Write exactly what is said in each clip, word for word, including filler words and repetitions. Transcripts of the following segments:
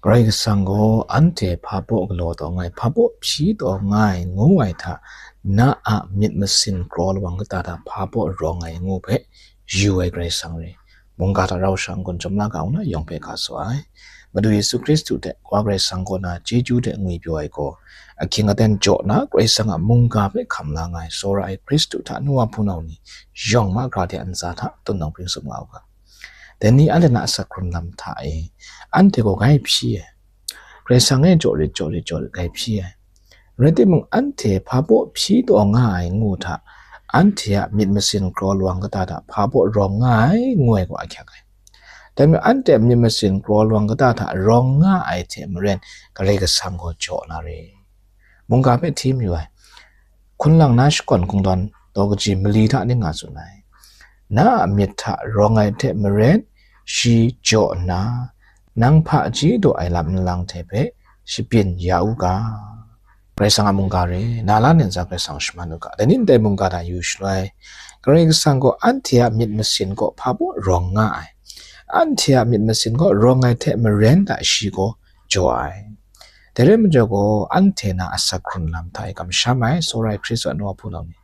Karai Kasang gaw anhte hpa baw galaw taw nga ai, hpa baw hpyi taw nga ai ngu ai hta, na a myit masin kraw lawang kata hta hpa baw rawng ai ngu hpe yu ai Karai Kasang re. Mungga hta rau sha n-gun chyawm la ga u na yawng hpe ga sa ai. Madu Yesu Hkristu hte Wa Karai Kasang kaw na chyeju hte ngwipyaw ai gaw, ahkying aten jaw na Karai Kasang a mungga hpe hkam la nga ai, tsawra ai Hkristu hta nu wa hpunau ni yawng mahkra hte a ntsa hta tun nang pring sum nga u ga. Dai ni anhte na asak hkrun lam hta e, anhte gaw grai hpyi ai. Karai Kasang e jaw rit, jaw rit, jaw rit grai hpyi ai. Rai timung, anhte hpa baw hpyi taw nga ai ngu hta, anhte a myit masin kraw lawang kata hta hpa baw rawng nga ai ngu ai gaw ahkyak ai. Dai majaw, anhte a myit masin kraw lawang kata hta rawng nga ai hte maren, Karai Kasang gaw jaw na re. Mungga hpe hti mayu ai. Hkunlang na shakawn kungdawn daw kaji mali hta ning nga tsun ai. Na a myit hta rawng ai hte maren, shi jaw nna, nang hpaji daw ai lam nlang hte hpe shabyin ya u ga. Karai Kasang a mungga re, na la ntsa Karai Kasang shaman u ga. Dai ni ndai mungga hta yu shaloi, Karai Kasang gaw anhte a myit masin kaw hpa baw rawng nga ai. Anhte a myit masin kaw rawng ai hte maren hta shi gaw jaw ai. Dai rai majaw gaw, anhte na asak hkrun lam hta e kamsham ai, tsawra ai Hkristu a nu wa hpunau ni.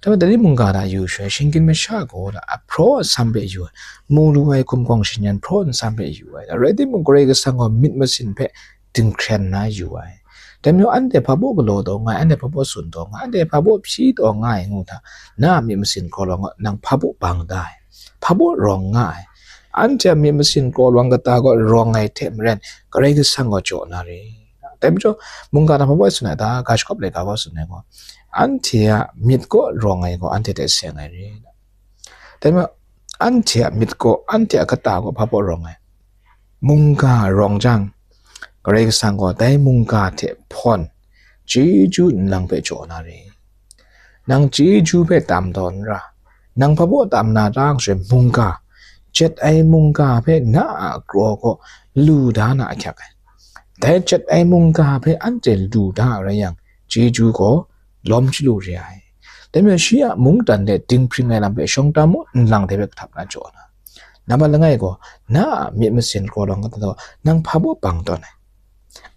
Dai majaw, dai ni mungga hta yu shaloi, shinggyim masha gaw na a hpraw nsam hpe yu ai, mu lu ai hkum hkawng shingyan hpraw nsam hpe yu ai. Rai timung, Karai Kasang gaw myit masin hpe dinghkren na yu ai. Dai majaw, anhte hpa baw galaw taw nga ai, anhte hpa baw tsun taw nga ai, anhte hpa baw hpyi taw nga ai ngu hta, na a myit masin kraw lawang nang hpa baw bang da ai, hpa baw rawng nga ai. Anhte a myit masin kraw lawang kata gaw rawng ai hte maren, Karai Kasang gaw jaw na re. Dai majaw, mungga hta hpa baw tsun ai ta, ga shakawp laika gaw tsun ai gaw, anhte a myit kaw rawng ai gaw anhte hte seng ai re. Dai majaw, anhte a myit kaw, anhte a kata kaw hpa baw rawng ai. Mungga rawng jang, Karai Kasang gaw dai mungga hte hpawn chyeju nlang hpe jaw na re. Nang chyeju hpe tam taw n ra, nang hpa baw tam na ta shaloi mungga, jet ai mungga hpe na a kraw kaw lu da na ahkyak ai. Dai jet ai mungga hpe anhte lu da a rai yang, chyeju gaw lawm chyalu re ai. Dai majaw, shi a mungdan de dinghpring ai lam hpe shawng tam u, nlang hte hpe kahtap na jaw na. Nambat langai gaw, na a myit masin kraw lawang kata gaw nang hpa baw bang tawn ai.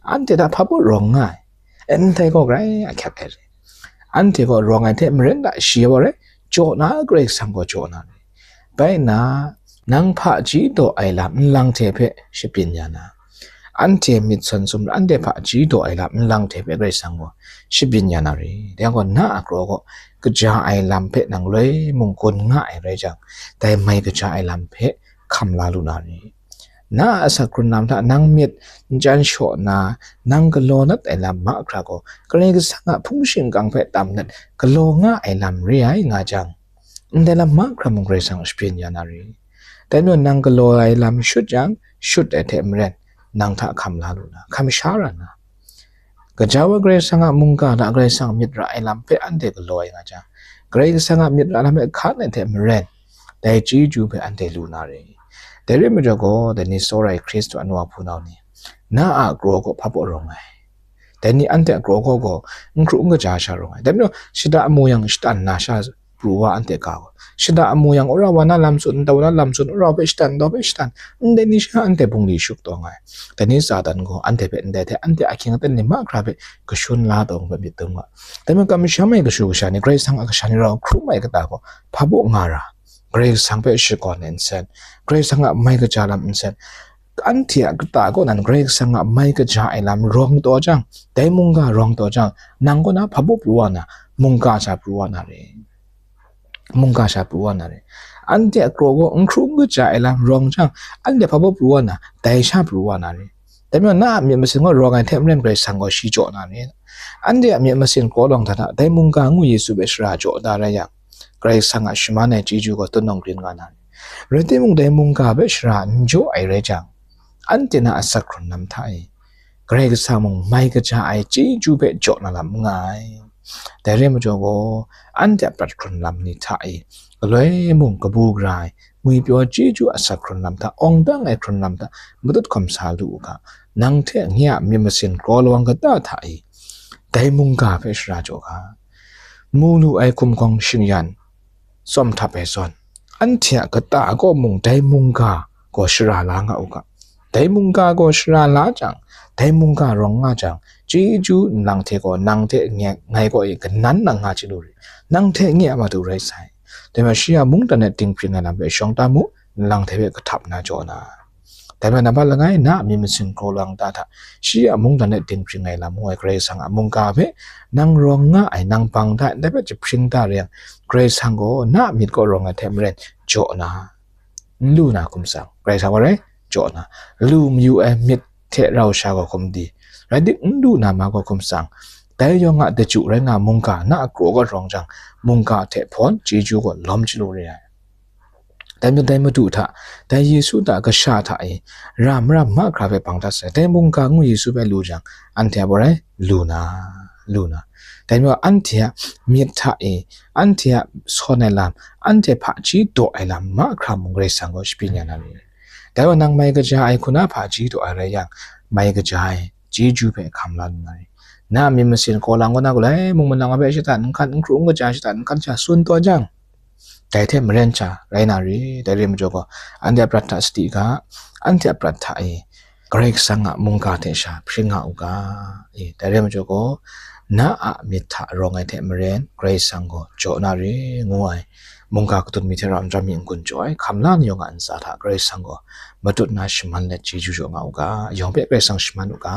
Anhte hta hpa baw rawng nga ai. Ndai gaw grai ahkyak ai re. Anhte gaw rawng ai hte maren hta shi gaw rai, jaw na Karai Kasang gaw jaw na re. Bai nna, nang hpaji daw ai lam nlang hte hpe shabyin ya na, anhte myit sawn sumra, anhte hpaji daw ai lam nlang hte hpe Karai Kasang gaw shabyin ya na re. Dai gaw, na a kraw kaw kaja ai lam hpe nang loi mung gun nga ai rai jang, dai mai kaja ai lam hpe hkam la lu na re. Na a asak hkrun lam hta nang myit n chyan shaw nna, nang galaw nat ai lam mahkra gaw, Karai Kasang a hpung shingkang hpe tam nat galaw nga ai lam re ai nga jang, ndai lam mahkra mung Karai Kasang shabyin ya na re. Dai majaw, nang galaw ai lam shut jang, shut ai hte maren, nang hta hkam la lu na, hkam sha ra na, Gaja wa Karai Kasang a mungga hta Karai Kasang myit ra ai lam hpe anhte galaw ai nga jang, Karai Kasang a myit ra lam hpe hkan ai hte maren, dai chyeju hpe anhte lu na re. Dai rai majaw gaw, dai ni tsawra ai Hkristu a nu wa hpunau ni, na a kraw kaw hpa baw rawng ai. Dai ni anhte a kraw kaw gaw n hkru n kaja sha rawng ai. Dai majaw, shada amu yang shatan na sha pru wa anhte ga gaw, shada amu yang wora wa na lam tsun, nta wa na lam tsun, wora hpe shatan, nta hpe shatan, ndai ni sha anhte bungli shup taw nga ai. Dai ni Satan gaw anhte hpe ndai hte anhte ahkying aten ni mahkra hpe kashun la taw nga ai myit dum nga. Dai majaw, kamsham ai kashu kasha ni, Karai Kasang a kasha ni rau hkrum ai kata gaw hpa baw nga ra, Karai Kasang hpe shakawn ai nsen, Karai Kasang a mai kaja lam nsen, anhte a kata kaw nan Karai Kasang a mai kaja ai lam rawng taw jang, dai mungga rawng taw jang, nang kaw na hpa baw pru wa na, mungga sha pru wa na re. Mungga sha pru wa na re. Anhte a kraw kaw n hkru n kaja ai lam rawng jang, anhte hpa baw pru wa na, dai sha pru wa na re. Dai majaw, na a myit masin gaw rawng ai hte maren Karai Kasang gaw shi jaw na re. Anhte a myit masin kraw lawang hta hta, dai mungga ngu Yesu hpe shara jaw da rai yang, Karai Kasang a shaman ai chyeju gaw tun nawng grin nga na re. Rai timung, dai mungga hpe shara n jaw ai rai jang, anhte na asak hkrun lam hta e, Karai Kasang mung mai kaja ai chyeju hpe jaw na lam n nga ai. Dai rai majaw gaw, anhte a prat hkrun lam ni hta e, galoi mung kabu gara ai, ngwipyaw chyeju asak hkrun lam hta, awng dang ai hkrun lam hta matut hkawm sa lu u ga. Nang hte nye a myit masin kraw lawang kata hta e, dai mungga hpe shara jaw ga. Mu lu ai hkum hkawng shingyan tsawm htap ai zawn, anhte a kata kaw mung dai mungga gaw shara la nga u ga. Dai mungga gaw shara la jang, dai mungga rawng nga jang, chyeju nlang hte gaw nang hte ngai gaw e kanan nang nga chyalu re, nang hte nye a matu rai sai. Dai ma shi a mungdan e dinghpring ai lam hpe shawng ta mu, nlang hte hpe kahtap na jaw na. Dai ma nambat langai na a myit masin kraw lang ta hta, shi a mungdan e dinghpring ai lam ngu ai Karai Kasang a mungga hpe nang rawng nga ai, nang bang da ai, ndai hpe jahpring da re yang, Karai Kasang gaw na a myit kaw rawng ai hte maren jaw na. N lu na hkum tsang, Karai Kasang wa rai jaw na, lu mayu ai myit hte rau sha gaw hkum di, rai dik n lu na ma gaw hkum tsang, dai yawng a daju rai nga mungga na a kraw gaw rawng jang, mungga hte hpawn chyeju gaw lawm chyalu re ai. Dai myit dai madu hta, dai Yesu hta kasha hta e, ram ram mahkra hpe bang dat sai, dai mungga ngu Yesu hpe lu jang, anhte a baw rai lu na, lu na. Dai majaw anhte a myit hta e, anhte a sawn ai lam, anhte hpaji daw ai lam mahkra mung Karai Kasang gaw shabyin ya na ni? Dai wa nang mai kaja ai hku na hpaji daw ai rai yang, mai kaja ai chyeju hpe hkam la lu na ni? Na a myit masin kaw lang kaw na galai mung manang a hpe shatan n hkan, n hkru n kaja shatan n hkan sha tsun taw jang, dai hte maren sha rai na re. Dai re majaw gaw, anhte a prat hta sadi ga, anhte a prat hta e Karai Kasang a mungga hte sha hpring nga u ga, e, dai re majaw gaw, na a myit hta rawng ai hte maren Karai Kasang gaw jaw na re, ngu ai mungga katut mi hte rau n ram mi n-gun jaw ai, hkam la ni yawng a ntsa hta Karai Kasang gaw matut na shaman let chyeju jaw nga u ga, yawng hpe Karai Kasang shaman u ga.